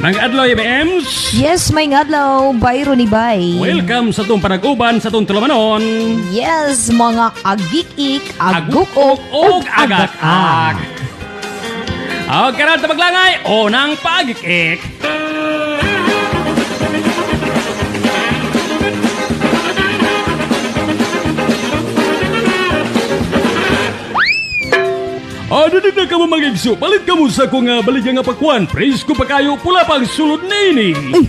Maayong adlaw, BMs. Yes, maayong adlaw, Bay Ronnie Bay. Welcome sa atong panag-uban sa atong tulumanon. Yes, mga agik-ik, aguk-uk, ug agak-ak. Og karon ta maglangay, unang pagik-ik. Ano din na kamo magigso? Palit kamo sa akong baligya nga pakwan. Presko pa kayo, pula pang sulod nini. Uy,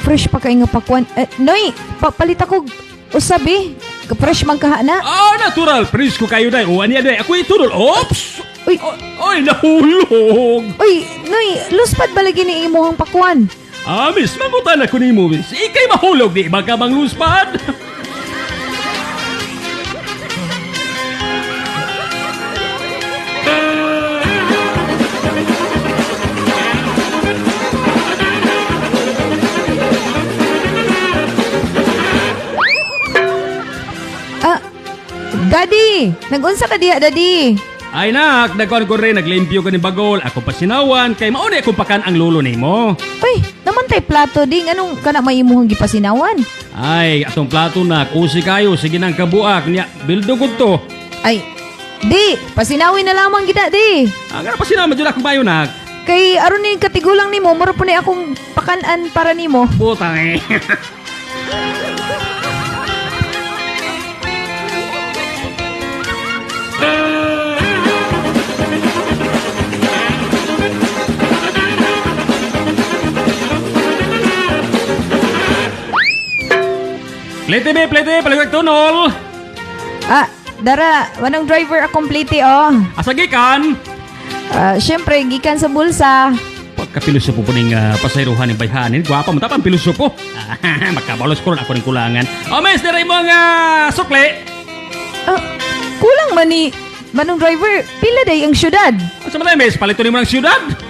fresh pa kay nga pakwan. Eh, Noy, palit ako usab eh. Fresh man kaha na. Ah, natural. Presko kayo day. Uwan niya day. Ako itunol. Oops! Uy. Oy, nahulog. Uy, Noy, luspad ba lagi ni imuhang pakwan? Ah, miss, mangutan ako nimo, miss. Ikay mahulog, di ba ka bang luspad? Ah, Daddy! Nagunsa ka diha, Daddy? Ay nak, nagkuhan ko rin, naglimpyo ko ni Bagol. Ako pasinawan, kay mauna akong pakan ang lolo nimo. Uy, naman tay plato ding. Anong kana may imuhang gipasinawan? Ay, atong plato na, kusi kayo, sige nang kabuak. Niya, bildo ko to. Ay, di, pasinawin na lamang gida, di. Ah, nga pasinawan, dyan akong bayo nak. Kay aron ni katigulang nimo, mura po ni akong pakanan para nimo. Putang eh. Plete be, plete, palagay tunol. Ah, dara, wanang driver akong plate oh. Asagikan. Ah, syempre, gikan sa bulsa. Pagkapilosopo po ning pasayruhan ni bayhanin, gwapa mo tapang pilosopo. Makabalos ko rin ako ng kulangan. O, mes, diray mo nga sukli. Ah, kulang man ni manong driver, pila day ang syudad. Sa mga mes, palito ni mo ng siyudad.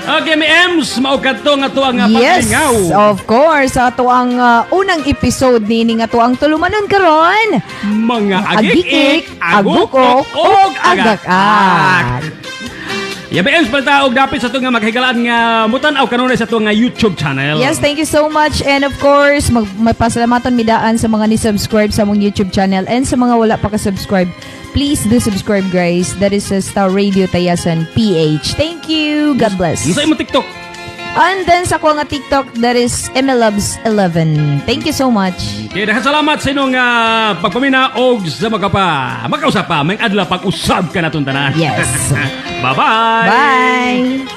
Okay, mi Ems, maukat to nga to ang Yes, paglingaw. of course. Ato ang unang episode ni nga to ang tulumanon karon. Mga agik-ik, agukok, ug agak-ak. Yabi Ems, palita og dapit sa itong nga maghigalaan nga mutan-aw kanunay sa itong nga YouTube channel. Yes, thank you so much. And of course, magpasalamaton midaan sa mga ni-subscribe sa among YouTube channel and sa mga wala pa ka-subscribe. Please do subscribe, guys. That is Star Radio Tayasan PH. Thank you. God bless. Sa imong TikTok. And then sa ko nga TikTok, that is MLoves11. Thank you so much. Okay, daghang salamat sa inyong pagpamina og sa magkapa. Makausap pa, may adlaw pag-usab ka natong tanan. Yes. Bye-bye. Bye.